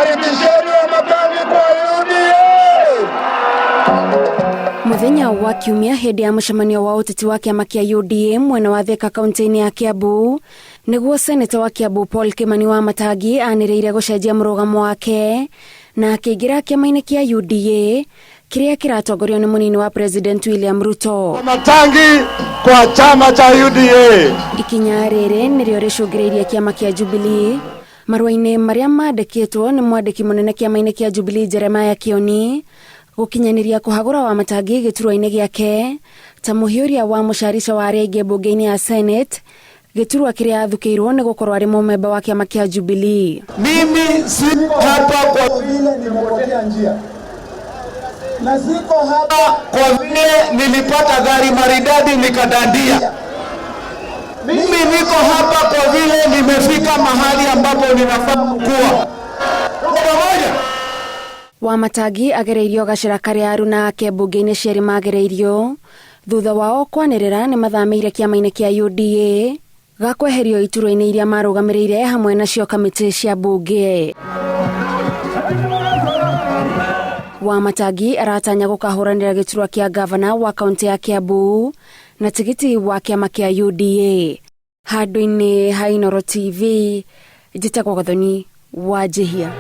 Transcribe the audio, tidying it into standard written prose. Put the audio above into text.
Karibisheni Wamatangi kwa UDA. Muthenya wa Kiumia hĩndĩ ya mũcemanio wa ũteti wa kĩama kĩa UDA mwena wa Thika kaunti-inĩ ya Kiambu nĩguo seneta wa Kiambu Paul Kimani wa Matangi anĩrĩire gũcenjia mũrũgamo wake na akĩingĩra kĩama-inĩ kĩa UDA kĩrĩa kĩratongorio nĩ mũnini wa President William Ruto. Matangi kwa chama cha UDA. Ikinya rĩrĩ nĩrĩo rĩcũngĩrĩirie kĩama kĩa Jubilee marũa-inĩ marĩa mandĩkĩtwo nĩ mwandĩki mũnene kĩama-inĩ kĩa Jubilee Jeremiah Kioni gũkinyanĩria kũhagũra wa Matangi gĩturwa-inĩ gĩake ta mũhiũria wa mũcarica wa arĩa aingĩ mbunge-inĩ ya Senate, gĩturwa kĩrĩa athukĩirwo nĩ gũkorwo arĩ mũmemba wa kĩama kĩa Jubilee. Mimi siko hapa kwa vile nimepotea njia na siko hapa kwa vile nilipata gari maridadi nikadandia. Mimi niko hapa kwa vile nimefika mahali ambapo ninafaa kuwa. Tuko pamoja? Wamatangi agereirio gacĩra karĩa aruna ake mbunge-inĩ cierĩ magereirio thutha wao kwanĩrĩra nĩ mathamĩire kĩama-inĩ kĩa UDA gakweherio iturwa-inĩ iria marũgamĩrĩire hamwe nacio kamĩtĩ cia mbunge. Wamatangi aratanya gũkahũranĩra gĩturwa kĩa gavana wa kaunti ya Kiambu na tigiti wa kĩama kĩa UDA. Handũ-inĩ ha Inooro TV, njĩtagwo Gathoni wa Njihia.